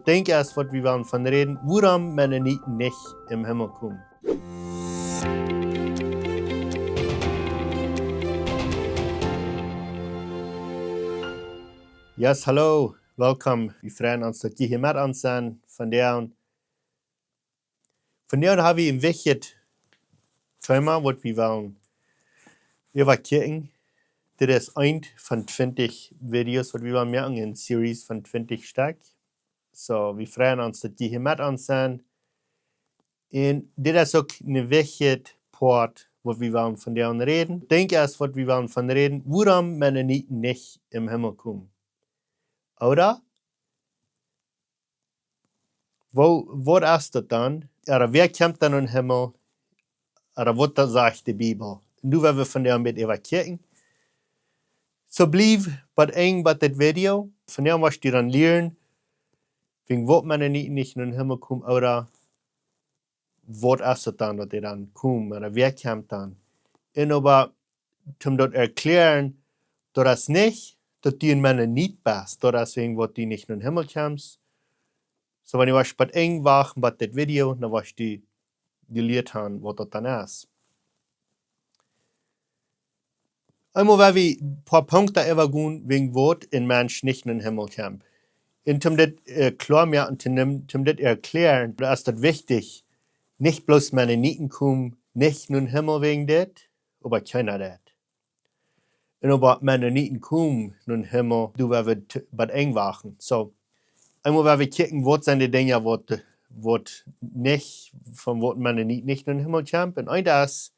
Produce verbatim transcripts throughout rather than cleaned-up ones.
Denkj es waut wie wellen von räden, wuarom Mennoniten nich em Himmel komen. Yes, hallo, welkom. Wie freien ons daut jie hia met ons sent vondoag. Vondoag hab wie een wichtjet Thema waut wie wellen äwakjikjen. Dit es eent von twintich Videos waut wie wellen moaken, eene Series von twintich Stekj. So, wie freien ons daut jie hia met ons sent. Un dit es uk een wichtjet Poat waut wie wellen vondoag räden. Denkj es waut wie wellen von räden, wuarom Mennoniten nich em Himmel komen. Ooda? Woo, waut es daut dan? Ooda wäa kjemt dan em Himmel? Ooda waut dan sajcht de Bibel? Un doa woa wie vondoag een bät äwakjikjen. So bliew bat Enj bat dit Video. Vondoag woascht du dan lieren, wäajen waut Mennoniten nich em Himmel komen, ooda waut es daut dan daut dee dan komen, ooda wäa kjemt dan? Un oba toom daut erkjläaren, daut es nich daut du een Mennonit best, daut es wäajen waut du nich em Himmel kjemst. So, wan du woascht bat Enj wachten bat dit Video, dan woascht du jelieet haben waut daut dan es. Eemol woa wie een poa Punkten äwagonen, wäajen waut een Mensch nich em Himmel kjemt. Un toom dit, äh, kloa moaken, toom, toom dit erkjläaren, daut es daut wichtich, nich bloos Mennoniten komen nich em Himmel wäajen dit, oba kjeena deit. Un oba Mennoniten komen em Himmel, doa woa wie t-, bat Enj wachten. So, eemol woa wie kjikjen, waut sent de Dinja waut, waut nich, von waut Mennonit nich em Himmel kjemt. Un eent es,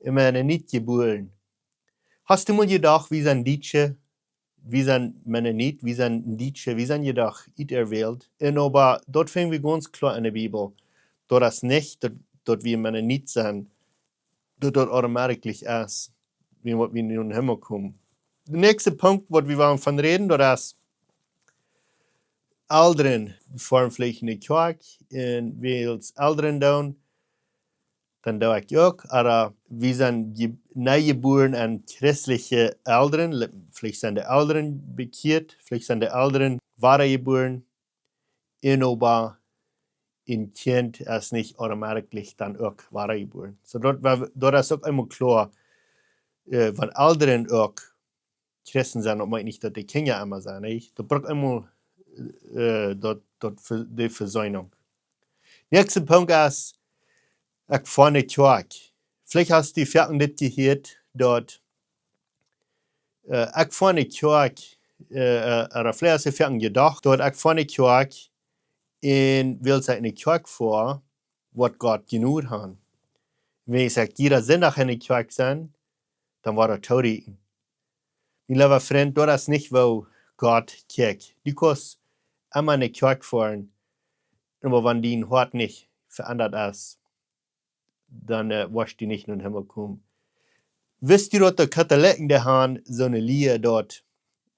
een Mennonit jebuaren. Hast du mol jedocht, wie sent Dietsche, wie sent Mennonit, wie sent Dietsche, wie sent jedocht uterwählt? Un oba daut finj wie gaunz kloa enne Bibel. Daut es nich daut, daut wie Mennonit sent, daut daut automatically es, wäajen waut wie nu em Himmel komen. De näakjste Punkt waut wie wellen von räden, daut es Elren, foaren veleicht enne Kjoakj, un wiels Elren doonen, dan doo ekj uk, oba wie sent je-, niejebuaren aun christelje Elren, le-, veleicht sent de Elren bekjieet, veleicht sent de Elren wadajebuaren, un oba een Kjint es nich automatically dan uk wadajebuaren. So daut, daut es uk eemol kloa, äh, wan Elren uk Christen sent, daut meent nich daut de Kjinja emma sent, nä? Daut brukt eemol, äh, daut, daut Ve-, de Vesöhnunk. Näakjste Punkt es, ekj foa enne Kjoakj. Veleicht hast du foaken dit jehieet, daut, äh, ekj foa enne Kjoakj, äh, äh, ooda veleicht hast du foaken jedocht, daut ekj foa enne Kjoakj, un wiels ekj enne Kjoakj foa, woat Gott jenuach han. Wan ekj jieda Sindach enne Kjoakj sie, dan woat daut toorieekjen. Mien leewa Frint, daut es nich woo Gott kjikjt. Du kaust emma enne Kjoakj foaren, oba wan dien Hoat nich veendat es, dan, äh, woascht du nich em Himmel komen. Wist du daut de Katholikjen, dee han soone Lia daut,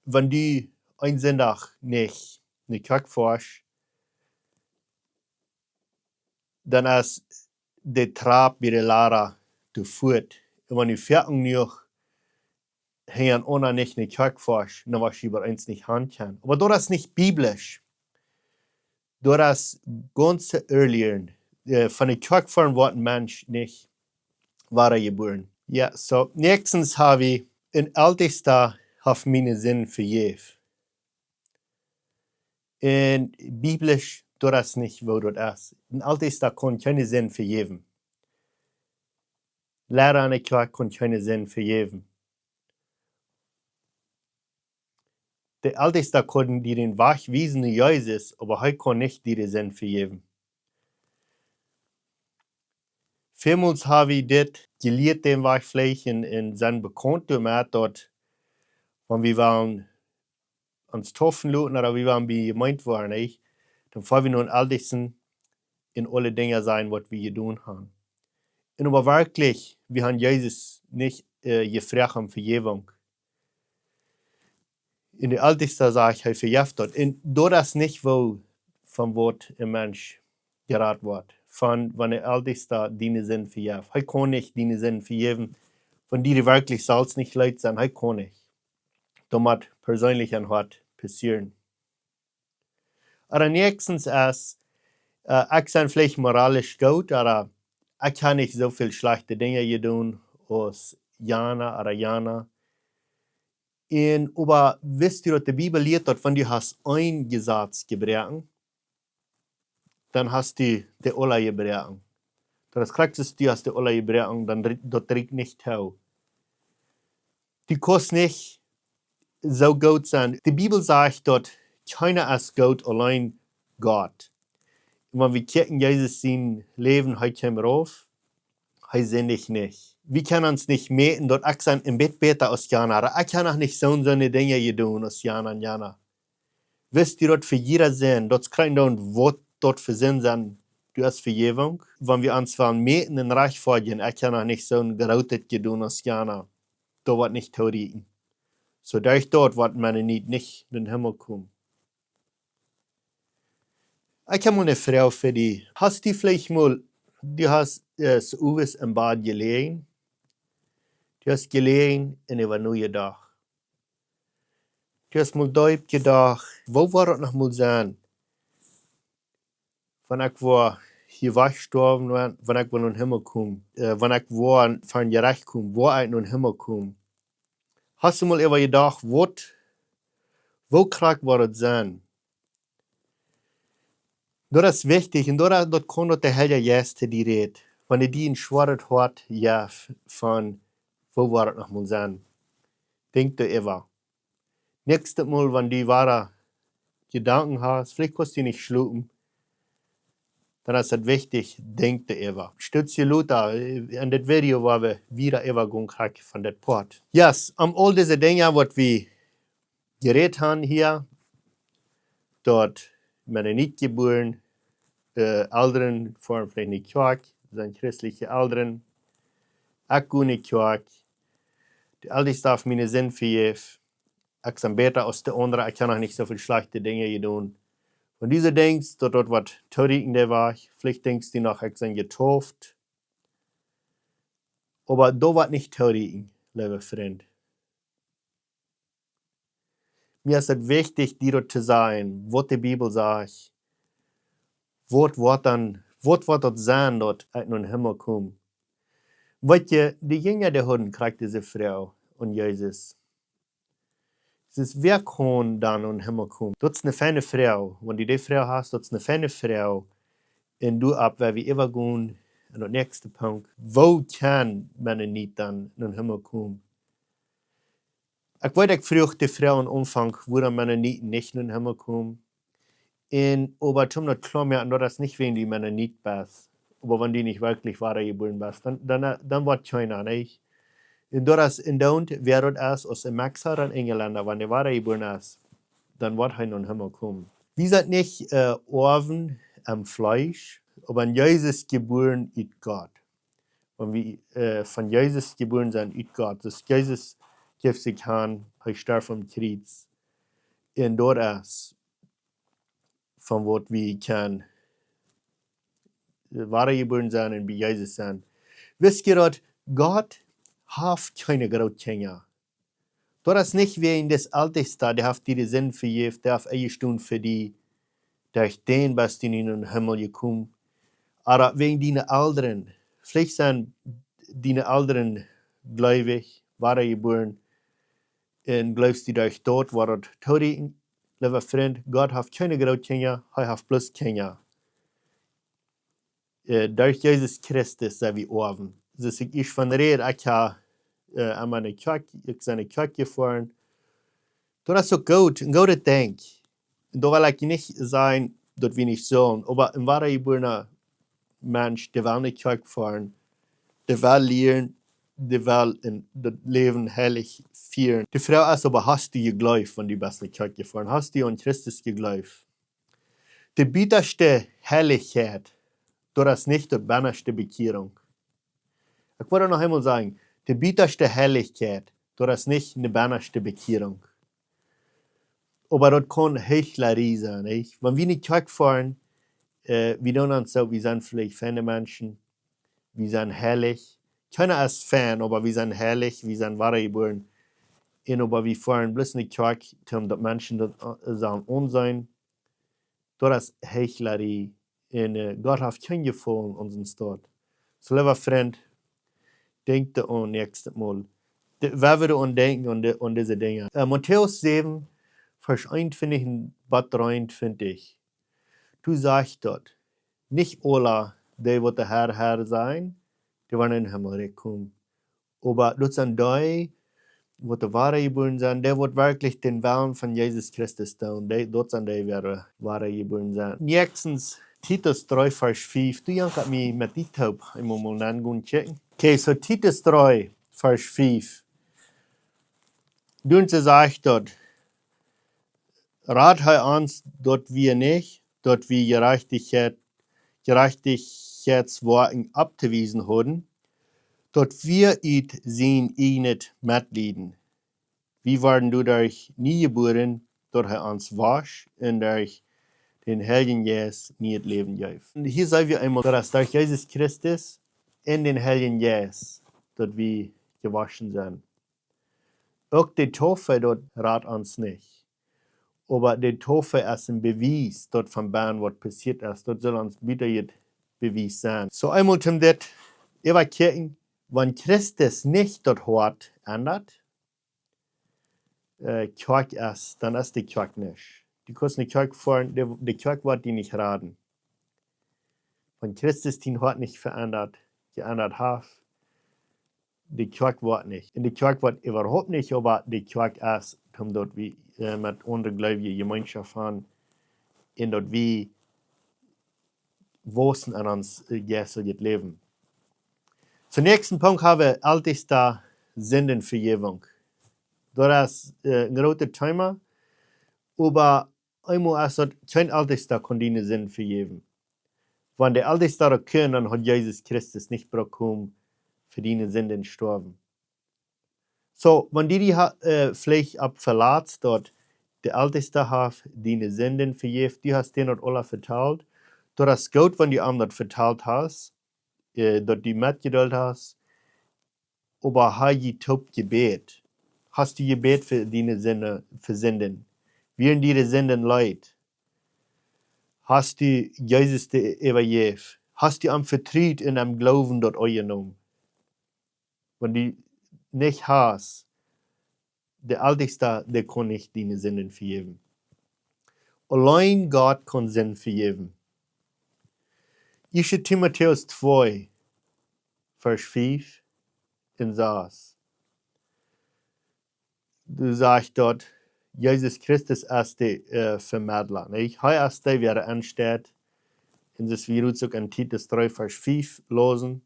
wan du een Sindach nich enne Kjoakj foascht, dan es de Trap bie de Lada to fuat. Un wan du foaken jenuach hinja aun nich enne Kjoakj foascht, dan woascht du bie ons nich han kjennen. Oba daut es nich biblisch. Daut es gaunz to irrlieren. Äh, von enne Kjoakj foaren woat een Mensch nich wadajebuaren. Jo, so, näakjstens hab wie, een Eltesta haft miene Sind vejäft. Un biblisch, daut es nich woo daut es. Een Eltesta kaun kjeene Sind vejäwen. Liera enne Kjoakj kaun kjeene Sind vejäwen. De Eltesta kaun die dän Wajch wiesen no Jesus, oba hee kaun nich die de Sind vejäwen. Välmols hab wie dit jelieet, dän Wajch veleicht, un, un sent bekaunt doamet, daut wan wie wellen ons deepen loten, ooda wie wellen bie Jemeent woaren, nä, dan foa wie no dän Eltesten un aule Dinja sajen, waut wie jedonen han. Un oba werkjlich, wie han Jesus nich, äh, jefroacht om Vejäwunk. Un de Eltesta sajcht, hee vejeft daut. Un daut es nich woo, von waut een Mensch jerat woat. Von wan de Eltesta diene Sind vejeft. Hee kaun nich diene Sind vejäwen. Wan die werkjlich selfst nich leet sent, hee kaun nich. Daut mott perseenlich em Hoat passieren. Ooda näakjstens es, äh, ekj sie veleicht moralisch goot, ooda ekj hab nich soo väl schlajchte Dinja jedonen aus jana ooda jana. Un, oba weetst du, daut de Bibel lieet, daut wan du hast een Jesaz jebroaken, dan hast du dee aula jebroaken. Daut es krakjt soo, du hast dee aula jebroaken, dan rie-, daut rieekjt nich too. Du kaust nich soo goot sennen. De Bibel sajcht, daut kjeena es goot, auleen Gott. Wan wie kjikjen Jesus sien Läwen, hee kjeem rauf, hee sindicht nich. Wie kjennen ons nich mäten, daut ekj sie een bät bäta aus jana, ooda ekj hab noch nich soone, soone Dinja jedonen aus jana un jana. Weetst du, daut fa jieda Sind, daut krakjt dan, waut daut fa Sind sent, du hast Vejäwunk. Wan wie ons wellen mäten un rajchtfoadjen, ekj hab noch nich soon grootet jedonen aus jana, daut woat nich toorieekjen. Soo derch daut woat een Mennonit nich en dän Himmel komen. Ekj hab mol eene Froag fa die. Hast du veleicht mol, du hast, äh, soo owes em Bad jeläajen? Du hast jeläajen un äwa nojedocht. Du hast mol deep jedocht, woo woat daut noch mol sennen, wan ekj woa hia wajchstoawen, wan, wan ekj woa en dän Himmel komen, äh, wan ekj woa ver Jerecht komen, woa ekj en dän Himmel komen? Hast du mol äwa jedocht, waut, woo krakjt woat daut sennen? Daut es wichtich, un daut, daut kaun daut de Heilja Jeist die rät, wan hee die een schwoaret Hoat jeft von, woo woat daut noch mol sennen? Denkj doaräwa. Näakjstet Mol, wan du wada Jedanken hast, veleicht kaust du nich schlopen, dan es daut wichtich, denkj doaräwa. Stötst du lota, äh, en dit Video, wua wie wieda äwagonen krakjt von dit Poat. Yes, om aul dise Dinja, waut wie jerät haben hia, daut Mennonit jebuaren, äh, Elren foaren veleicht no Kjoakj, sent christelje Elren. Ekj go no Kjoakj. De Eltesta haft miene Sind vejäft. Ekj sie bäta aus de aundre, ekj hab noch nich soo väl schlajchte Dinja jedonen. Wan du denkjst, daut daut woat toorieekjen, dee Wajch, veleicht denkjst du noch, ekj sie jedeept. Oba daut woat nich toorieekjen, leewa Frint. Mie es et wichtich, die daut to sajen, waut de Bibel sajcht. Waut woat dan, waut woat daut sennen, daut ekj en dän Himmel kom? Weetst du, de Jinja, dee hauden krakjt dise Froag aun Jesus. Saj, wäa kaun dan en dän Himmel komen? Daut es eene feine Froag. Wan du dee Froag hast, daut es eene feine Froag. Un doaropp woa wie äwagonen aun dän näakjsten Punkt. Woo kaun een Mennonit dan en dän Himmel komen? Ekj weet, ekj fruach de Froag aum Aunfank, wuarom Mennoniten nich en dän Himmel komen. Un oba toom daut kloa moaken, daut es nich wäajen du Mennonit best, oba wan du nich werkjlich wada jebuaren best, dan, dan, dan woat kjeena, nich? Un daut es, un dan, wäa daut es, aus een Mexikauna, een Enjlenda, wan dee wada jebuaren es, dan woat hee en dän Himmel komen. Wie sent nich, äh, Oawen aum Fleesch, oba en Jesus jebuaren ut Gott. Wan wie, äh, von Jesus jebuaren sent ut Gott. Daut Jesus jeef sikj han, hee storf aum Kjriez. Un daut es von waut wie kjennen, äh, wada jebuaren sennen un bie Jesus sennen. Weetst du daut, Gott haft kjeene Grootkjinja. Daut es nich wäajen dis Eltesta, dee haft die de Sind vejäft, dee haft enjestonen fa die, derch dän best du nu en dän Himmel jekomen. Oba wäajen diene Elren, veleicht sent diene Elren gleewich, wada jebuaren, un jleefst du derch daut, woat daut toorieekjen, leewa Frint, Gott haft kjeene Grootkjinja, hee haft bloos Kjinja. Äh, derch Jesus Christus sent wie Oawen. Soo aus ekj ieescht von räd, ekj hab, äh, aun miene Kjoakj, ekj sie no Kjoakj jefoaren. Daut es uk goot, een goodet Dinkj. Un doa well ekj nich sajen, daut wie nich sellen, oba een wada jebuarna Mensch, dee well no Kjoakj foaren, dee well lieren, dee well en daut Läwen heilich fieren. De Froag es oba, hast du jejleeft, wan du best no Kjoakj jefoaren? Hast du aun Christus jejleeft? De butaschte Heilichkjeit, daut es nich de bennaschte Bekjierunk. Ekj well noch eemol sajen, de butaschte Heilichkjeit, daut es nich de bennaschte Bekjierunk. Oba daut kaun Heichlerie sennen, nich? Wan wie no Kjoakj foaren, äh, wie doonen ons soo, wie sent veleicht feine Menschen, wie sent heilich. Kjeena es fein, oba wie sent heilich, wie sent wada jebuaren. Un oba wie foaren bloos no Kjoakj, om daut Menschen daut, äh, sellen aunseenen. Daut es Heichlerie. Un, äh, Gott haft kjeen Jefaulen aun onsen Staut. Soo, leewa Frint, denkj doaraun näakjstet Mol. De, wie woaren doaraun denkjen, aun de, aun dise Dinja. Äh, Matäus säwen, Varsch eenuntwintich un bat dreeuntwintich. Doa sajcht daut: Nich aule, dee waut de Herr, Herr sajen, dee woaren em Himmelrikj komen. Oba daut sent dee, waut de woare jebuaren sent, dee waut werkjlich dän Wellen von Jesus Christus doonen, dee, daut sent dee, waut woare jebuaren sent. Näakjstens Titus dree, Varsch fief. Doa jankat mie met dee toop eemol mol nogonen kjikjen. Okay, soo Titus dree, Varsch fief. Doa sajcht daut: Rät hee ons, daut wie nich, daut wie Jerajchtichkjeit, Jerajchtichkjeitswoakjen auftowiesen hauden, daut wie ut sien ieejnet Metleet. Wie worden doaderch nie jebuaren, daut hee ons wosch un derch dän Heiljen Jeist nieet Läwen jeef. Un hia seenen wie eemol, daut es derch Jesus Christus un dän Heiljen Jeist, daut wie jewoschen sent. Uk de Taufe, daut rät ons nich. Oba de Taufe es een Bewies, daut von bennen waut passieet es. Daut saul ons bäta daut Bewies sennen. Soo eemol toom dit äwakjikjen, wan Christus nich daut Hoat endat, äh, Kjoakj es, dan es de Kjoakj nuscht. Du kaust ne Kjoakj foaren, de, de Kjoakj woat die nich raden. Wan Christus dien Hoat nich veendat, jeendat haft, de Kjoakj woat nich. Un de Kjoakj woat äwahaupt nich, oba de Kjoakj es, toom daut wie, äh, met aundre Gleewje Jemeenschoft haben un daut wie waussen aun ons, äh, jeistlichet Läwen. Toom näakjsten Punkt haben wie Eltesta Sindenvejäwunk. Daut es, äh, een grootet Thema, oba eemol es daut, kjeen Eltesta kaun diene Sinden vejäwen. Wan de Eltesta daut kunn, dan haud Jesus Christus nich brukt komen fa diene Sinden stoawen. Soo, wan du die ha-, äh, veleicht opp velatst, daut de Eltesta haft diene Sinden vejäft, du hast dän daut aula vetalt, daut es goot, wan du am daut vetalt hast, äh, daut du metjedeelt hast, oba hast du toop jebät? Hast du jebät fa diene Sinden, fa Sinden? Wieren diene Sinden leet? Hast du Jesus dee äwajäft? Hast du am vetrut un em Gloowen daut aunjenomen? Wan du nich hast, de Eltesta, dee kaun nich diene Sinden vejäwen. Auleen Gott kaun Sinden vejäwen. Ieeschte Timotäus twee, Varsch fief un sas. Doa sajcht daut, Jesus Christus es de, äh, Vemedla, nich? Hee es dee, wäa ensteit. Un daut wie uk en Titus dree, Varsch fief läsen.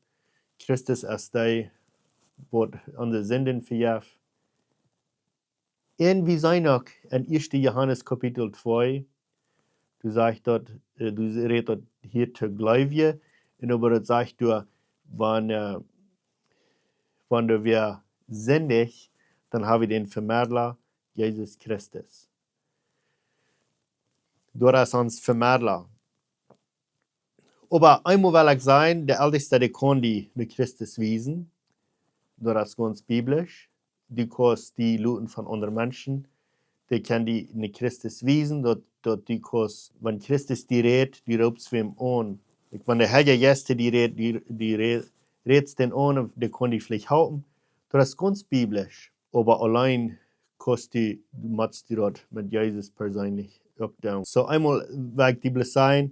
Christus es dee, waut onse Sinden vejeft. Un wie seenen uk en ieeschte Johanes Kapitel twee, doa sajcht daut, äh, doa rät daut hia to Gleewje, un oba daut sajcht doa, wan, äh, wan wie sindijen, dan haben wie dän Vemedla, Jesus Christus. Daut es ons Vemedla. Oba eemol well ekj sajen, de Eltesta, dee kaun die no Christus wiesen. Daut es gaunz biblisch. Du kaust die loten von aundre Menschen. Dee kjennen die no Christus wiesen, daut, daut du kaust, wan Christus die rät, du roopst wäm aun. Ekj, wan de Heilja Jeist die rät, du, du rä-, rätst dän aun, dee kaun die veleicht halpen. Daut es gaunz biblisch. Oba auleen kaust du, motst du daut met Jesus perseenlich uk doonen. Soo eemol well ekj die bloos sajen,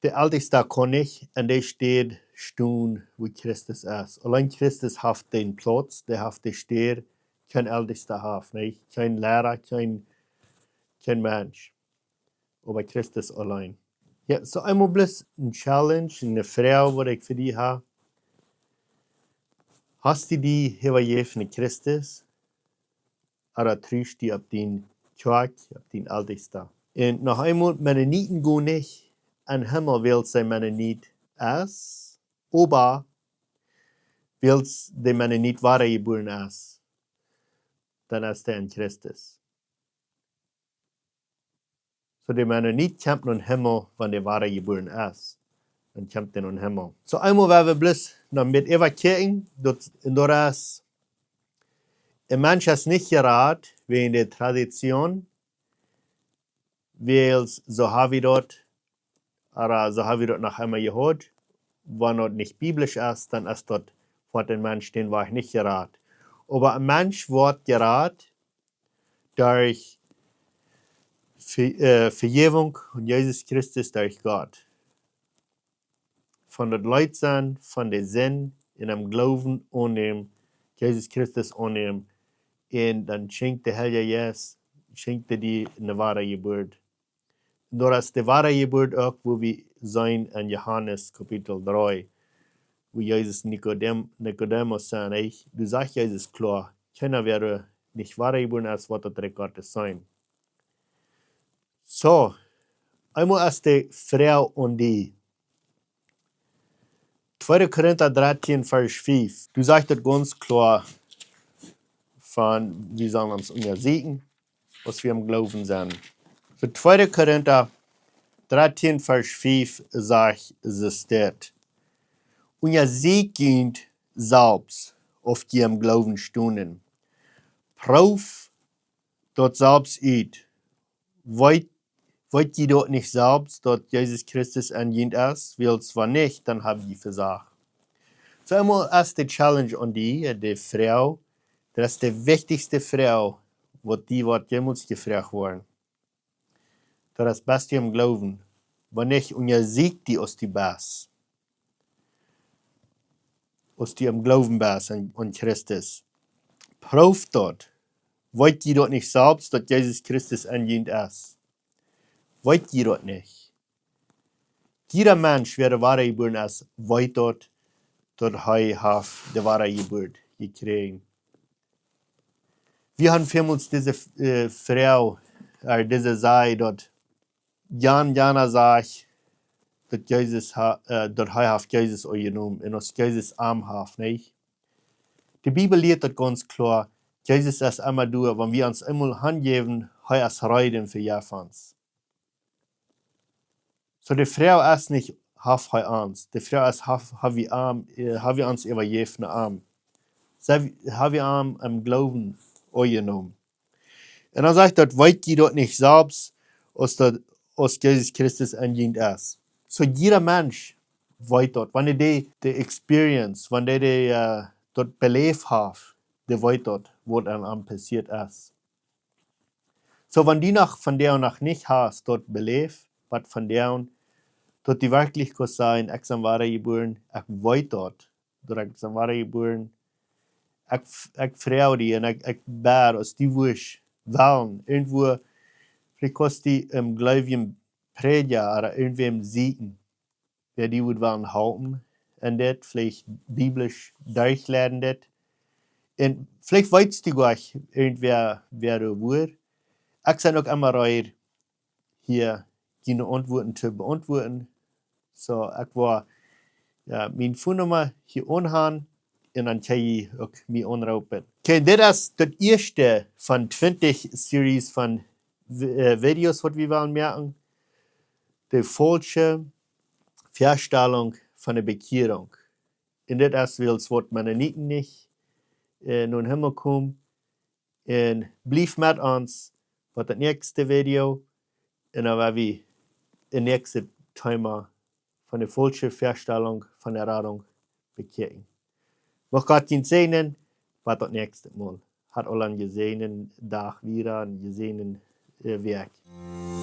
de Eltesta kaun nich en dee Städ stonen, wua Christus es. Auleen Christus haft dän Plauz, dee haft dee Städ, kjeen Eltesta haft, nä? Kjeen Liera, kjeen, kjeen Mensch. Oba Christus auleen. Jo, soo eemol bloos eene Challenge, eene Froag, waut ekj fa die hab. Hast du die äwajäft aun Christus? Ooda trust du opp diene Kjoakj, opp diene Eltesta? Un noch eemol, Mennoniten gonen nich em Himmel, wiels see Mennonit es, oba wiels de Mennonit wadajebuaren es, dan es hee en Christus. Soo de Mennonit kjemt nom Himmel, wan dee wadajebuaren es. Dan kjemt hee nom Himmel. Soo eemol, wan wie bloos noch met äwakjikjen, daut, un daut es, een Mensch es nich jerat wäajen de Tradition, Wiels soo ha wie daut, ooda soo ha wie daut noch emma jehaut. Wan daut nich biblisch es, dan es daut, woat een Mensch dän Wajch nich jerat. Oba een Mensch woat jerat derch Ve-, äh, Vejäwunk aun Jesus Christus derch Gott. Von daut Leet sennen von de Sind un em Gloowen aunnämen, Jesus Christus aunnämen, un dan schenkjt de Heilja Jeist, schenkjt hee die eene Wadajeburt. Daut es de Wadajeburt uk, woo wie seenen en Johanes Kapitel dree, woo Jesus Nikodem-, Nikodemus säd, ey, doa sajcht Jesus kloa, kjeena, wäa nich wadajebuaren es, woat daut Rikj Gottes seenen. Soo, eemol es de Froag aun die. Tweede Korinta dartieen, Varsch fiew. Doa sajcht daut gaunz kloa von, wie sellen ons unjasieekjen, aus wie em Gloowen sent. Soo tweede Korinta dartieen, Varsch fiew sajcht, es dit: Unjasieekjt junt selfst, auf jie em Gloowen stonen. Prooft daut selfst ut. Weet, weet jie daut nich selfst, daut Jesus Christus en junt es? Wiels wan nich, dan hab jie vesajcht. Soo eemol es de Challenge aun die, äh, de Froag, daut es de wichtichste Froag, waut die woat jemols jefroagt woaren. Daut es: Best du em Gloowen? Wan nich, unjasieekj die, aus du best. Aus du em Gloowen best aun, aun Christus. Prooft daut. Weet jie daut nich selfst, daut Jesus Christus en junt es? Weet jie daut nich? Jieda Mensch, wäa wadajebuaren es, weet daut, daut hee haft de Wadajeburt jekjräajen. Wie haben välmols dise, äh, Froag, äh, dise Sach, daut jan, jana sajcht, daut Jesus ha-, äh, daut hee haft Jesus aunjenomen un aus Jesus am haft, nä? De Bibel lieet daut gaunz kloa, Jesus es emma doa, wan wie ons eemol hanjäwen, hee es reed un vejeft ons. Soo de Froag es nich, haft hee ons? De Froag es, haft, ha wie am, äh, ha wie ons äwajäft no am? Sent wie, ha wie am em Gloowen aunjenomen? Un dan sajcht daut: Weet jie daut nich selfst, aus daut, aus Jesus Christus en junt es? Soo jieda Mensch weet daut. Wan dee de, de experience, wan dee de, äh, daut beläft haft, dee weet daut, waut aun am passieet es. Soo wan du noch vondoag noch nich hast daut beläft, waut vondoag, daut du werkjlich kaust sajen, ekj sie wadajebuaren, ekj weet daut, daut ekj sie wadajebuaren. Ekj, ekj froag die un ekj, ekj bäd, aus du wurscht wellen, irjentwua, veleicht kaust du eenen gleewjen Prädja ooda irjentwäm sieekjen, wäa die wudd wellen halpen en dit, veleicht biblisch derchleiden dit. Un veleicht weetst du goanich irjentwäa, wäa daut wudd. Ekj sie uk emma reed, hia diene Auntwuaten to beauntwuaten. Soo, ekj woa, jo, miene Phonenumma hia aunhan un dan kjenn jie uk mie aunroopen. Okay, dit es daut ieeschte von twintich Series von Vi-, äh, Videos, waut wie wellen moaken. De faulsche Väastalunk von de Bekjierunk. Un dit es wiels waut Mennoniten nich, äh, nom Himmel komen. Un bliewt met ons bat daut näakjste Video. Un dan woa wie daut näakjste Thema von de faulsche Väastalunk von de Radunk bekjikjen. Mucht Gott junt säajnen, bat daut näakjste Mol. Hat aula eenen jesäajenden Dach wieda, eene jesäajende, äh, Wäakj.